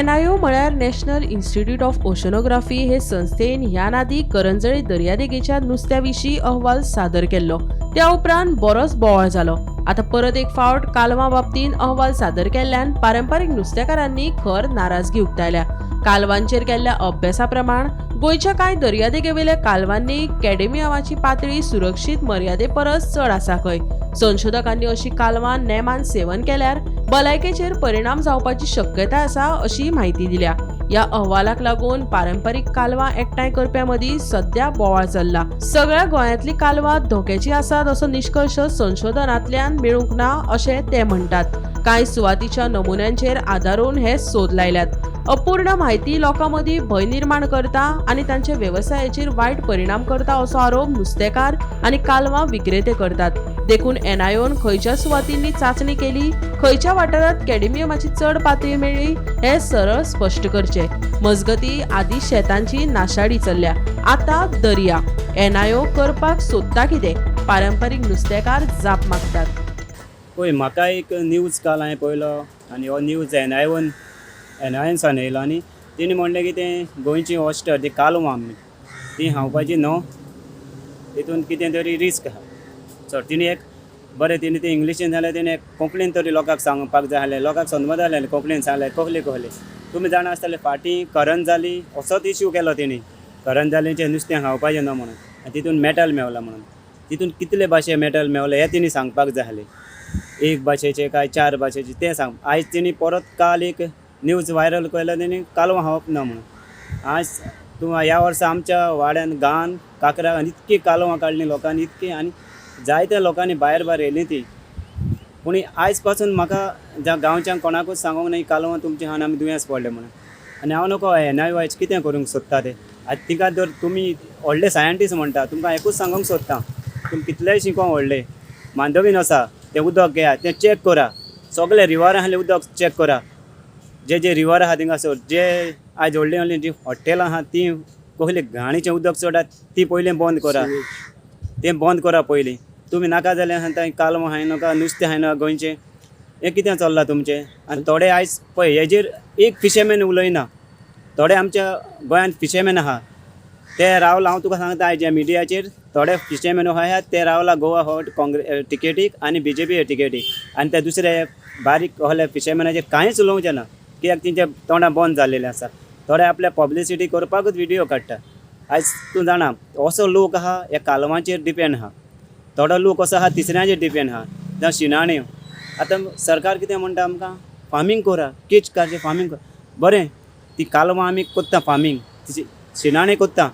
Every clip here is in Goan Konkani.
एनआयओ म्हळ्यार नॅशनल इन्स्टिट्यूट ऑफ ओशनोग्राफी हे संस्थेन ह्यान आदीं करंजळे दर्यादेगेच्या नुस्त्या विशीं अहवाल सादर केल्लो. त्या उपरांत बरोच बोवाळ जालो. आतां परत एक फावट कालवां बाबतींत अहवाल सादर केल्ल्यान पारंपारीक नुस्तेकारांनी खर नाराजगी उक्तायल्या. कालवांचेर केल्ल्या अभ्यासा प्रमाण गोंयच्या कांय दर्यादेगेवेल्या कालवांनी कॅडमियमाची पातळी सुरक्षीत मर्यादे परस चड आसा खंय. संशोधकांनी अशी कालवां नेमान सेवन केल्यार भलायकेचेर परिणाम जावपाची शक्यताय आसा अशी म्हायती दिल्या. ह्या अहवालाक लागून पारंपारीक कालवां एकठांय करप्यां मदीं सध्या बोवाळ चल्ला. सगळ्या गोंयांतलीं कालवां धोक्याचीं आसात असो निश्कर्श संशोधनांतल्यान मेळूंक ना अशें ते म्हणटात. कांय सुवातीच्या नमुन्यांचेर आदारून हे सोद लायल्यात. अपूर्ण म्हायती लोकां मदीं भंय निर्माण करता आनी तांच्या वेवसायाचेर वायट परिणाम करता असो आरोप नुस्तेकार आनी कालवां विक्रेते करतात. देखून एनआयओन खंयच्या सुवातींनी चांचणी केली, खंयच्या वाठारांत कॅडमियमाची चड पातळी मेळ्ळी हें सरळ स्पश्ट करचें. मजगतीं, आदीं शेतांची नाशाडी चल्ल्या, आतां दर्या. एनआयओ करपाक सोदता कितें? पारंपारीक नुस्तेकार जाप मागतात. पळय, म्हाका एक न्यूज काल हांवें पळयलो आनी हो न्यूज एनआयन सान येयलो आनी तेणी म्हणलें की तें गोंयची ऑस्टर ती कालवां आमी ती खावपाची न्हू, तितून कितें तरी रिस्क आहा. सो तिणी एक बरें तिणी तें इंग्लिशीन जाल्यार तेणी एक कोंकणीन तरी लोकांक सांगपाक जाय आसलें. लोकांक समजता जालें कोंकणीन सांगलें. कसली कसली तुमी जाणा आसतले, फाटीं करंजाली असोच इश्यू केलो तेणी, करंजालीचें नुस्तें खावपाचें न्हू म्हणून आनी तितून मेटल मेवला म्हणून. तितून कितले भाशे मेटल मेवले हें तेणी सांगपाक जाय आसलें. एक भाशेचे काय चार भाशेचे तें सांग. आयज तेणी परत काल एक न्यूज व्हायरल केलो, तेणी कालवां खावप ना म्हणून. आज तूं ह्या वर्सा आमच्या वाड्यान गांवान काकरा इतकी कालवां काडली लोकांनी इतकी आनी जायत्या लोकांनी भायर भायर येयली ती. पूण आयज पासून म्हाका ज्या गांवच्या कोणाकूच सांगूंक ना ही कालवां तुमच्या खावन आमी दुयेंस पडले म्हणून. आनी हांव नको एनआयओ आयज कितें करूंक सोदता ते. आतां तिका जर तुमी व्हडले सायंटिस्ट म्हणटा, तुमकां एकूच सांगूंक सोदता, तुमी कितलेय शिकों व्हडले मांडवीन आसा तें उदक घेया, तें चॅक करा. सगळे रिवर आसले उदक चॅक करा. जे जे रिवर आहा थिंगासर जे आयज व्हडलीं व्हडलीं जीं हॉटेलां आहा तीं कसली घाणीचें उदक सोडात, ती पयलीं बंद करा. तें बंद करा पयलीं तुमी. नाका जाल्यार सांगता कालवां खाय नाका, नुस्तें खाय नाका गोंयचें. हें कितें चल्लां तुमचें? आनी थोडे आयज पळय हेजेर एक फिशरमॅन उलयना. थोडे आमच्या गोंयांत फिशरमॅन आहा ते रावला. हांव तुका सांगता, आयज ह्या मिडियाचेर थोडे फिशरमॅन आहा ते रावला गोवा फॉरवर्ड काँग्रेस टिकेटीक आनी बीजेपी टिकेटीक आनी ते दुसरे बारीक कहले फिशरमॅनाचेर कांयच उलोवचें ना, कित्याक तेंचे तोंडां बंद जाल्लेलें आसा. थोडे आपल्या पब्लिसिटी करपाकूच विडियो काडटा. आयज तूं जाणा, असो लोक आहा ह्या कालवांचेर डिपेंड आहा. थोडो लोक असो आहा तिसऱ्यांचेर डिपेंड आहा, जावं शिणाण्यो. आतां सरकार कितें म्हणटा आमकां, फार्मींग करा, केच कारचें फार्मींग करा. बरें, ती कालवां आमी कोत्ता फार्मींग, शिणाणे कोत्ता,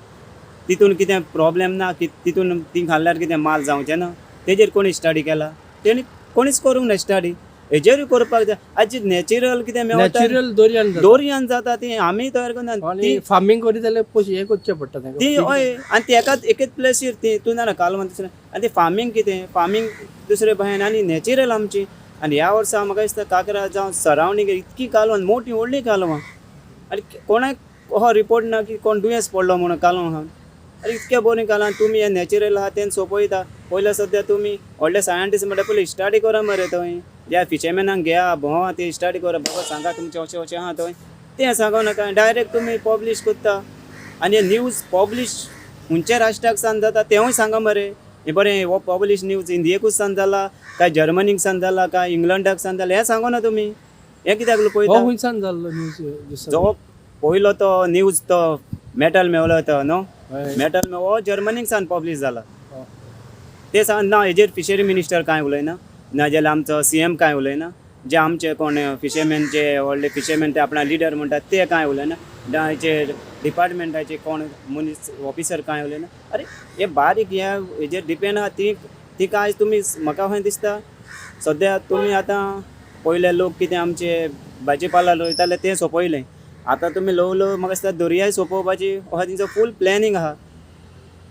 तितून कितें प्रोब्लेम ना की तितून ती खाल्ल्यार कितें माल जावचें ना? तेजेर कोणी स्टडी केला? तेणी कोणीच करूंक ना स्टडी. हेजेरूय करपाक जाय. आयज नॅचरल कितें मेवता नॅचरल दर्यान जाता. दोरयान जाता ती आमी तयार करना. आनी ती फार्मींग करीत जाल्यार पयशे हें करचें पडटा तांकां. ती हय, आनी ती एकाच एकेच प्लेसीर ती तूं जाणा कालवां दुसरें आनी ती फार्मींग कितें फार्मींग दुसरे भायन आनी नॅचरल आमची. आनी ह्या वर्सा म्हाका दिसता काकरा जावं सरावंडींग इतकी कालवां, मोटी व्हडली कालवां आनी कोणाक हो रिपोर्ट ना की कोण दुयेंस पडलो म्हणून कालवां खावन. आनी इतक्या बरीं कालवां तुमी हें नॅचरल आहा तें सोंपयता. पयलें सद्या तुमी व्हडले सायंटिस्ट म्हणटा, पयलीं स्टडी करा मरे थंय. ज्या फिशरमॅनांक घेया, भोंवा, ते स्टडी करा. बाबा सांगा तुमचें अशें अशें आहा थंय, तें सांगो नाका. डायरेक्ट तुमी पब्लीश करता आनी हे न्यूज पब्लीश खंयच्या राष्ट्राक सान जाता तेंवूय सांगा मरे. हें बरें, हो पब्लीश न्यूज इंडियेकूच सान जाला काय जर्मनीक सान जाला काय इंग्लंडाक सान जाला हें सांगो ना तुमी. हें कित्याक हो पळयता? खंयसान जाल्लो न्यूज? जो पयलो तो न्यूज तो मेटल मेवलो तो न्हू, मेटल मेव हो जर्मनीक सान पब्लीश जाला. ते सांग ना. हेजेर फिशरी मिनिस्टर कांय उलयना, ना जाल्यार आमचो सीएम कांय उलयना, जे आमचे कोण फिशरमॅन, जे व्हडले फिशरमॅन ते आपणा लिडर म्हणटात ते कांय उलयना, ना हेचेर डिपार्टमेंटाचे कोण मनीस ऑफिसर कांय उलयना. अरे, हे बारीक ह्या हेजेर डिपेंड आहा ती. तिका आयज तुमी म्हाका खंय दिसता, सद्या तुमी आतां पयले लोक कितें आमचे भाजीपाला रोयताले तें सोंपयलें. आतां तुमी ल्हव ल्हव म्हाका दिसता दर्याय सोंपोवपाची अहो तेंचो फूल प्लॅनिंग आहा.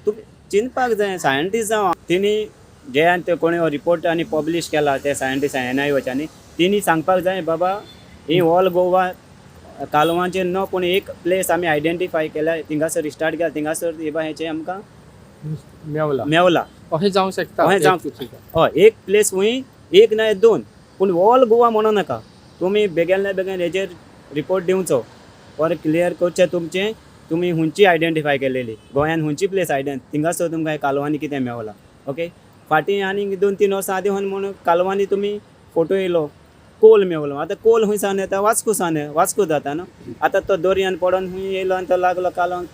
तुमी चिंतपाक जाय सायंटिस्ट जावं तेणी जे आनी ते कोणी रिपोर्ट आनी पब्लीश केला ते सायंटिस्ट एनआयओच्यानी, तेणी सांगपाक जाय बाबा ही ऑल गोवा कालवांचेर न्हू, पूण एक प्लेस आमी आयडेंटिफाय केल्या, थिंगासर स्टार्ट केला, थिंगासर हे हेचें आमकां मेवला. मेवला. अशें जावंक शकता. अशें जावंक हय, एक प्लेस खंय एक ना दोन, पूण ऑल गोवा म्हणो नाका तुमी. बेगीनल्या बेगीन हेजेर रिपोर्ट दिवचो और क्लियर करचें तुमचें तुमी हुंची आयडेंटिफाय केलेली गोंयान हुंची प्लेस आयडेंट थिंगासर तुमकां कालवांनी कितें मेवलां. ओके, फाटीं आनीक 2-3 वर्सां आदीं हून म्हूण कालवांनी तुमी फोटो येयलो, कोल मेवलो. आतां कोल खूंय सावन येता? वास्को सावन, वास्को जाता न्हू. आतां तो दर्यान पडोन खूंय येयलो आनी तो लागलो कालोवंक,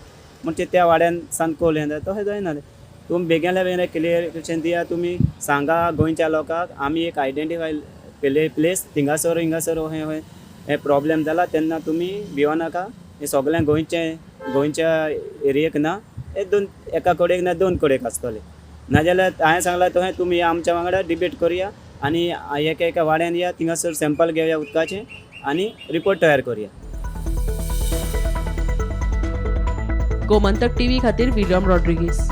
म्हणजे त्या वाड्यान सावन कोल येता तशें जायना तें. तुमी बेगीनल्या बेगीन क्लियर दिया, तुमी सांगा गोंयच्या लोकांक आमी एक आयडेंटिफाय केले प्लेस थिंगासर हिंगासर अहें अहें हें प्रॉब्लेम जाला, तेन्ना तुमी भिवनाका. हें सगळें गोंयचें गोंयच्या एरियेक ना, हे दोन एका कडेक ना दोन कडेक आसतलें. नाजाल्यार हांवें सांगलां तशें तुमी आमच्या वांगडा डिबेट करुया आनी एका एका वाड्यान या, थिंगासर सॅम्पल घेवया उदकाचें आनी रिपोर्ट तयार करुया. गोमंतक टीव्ही खातीर विलियम रॉड्रिगीस.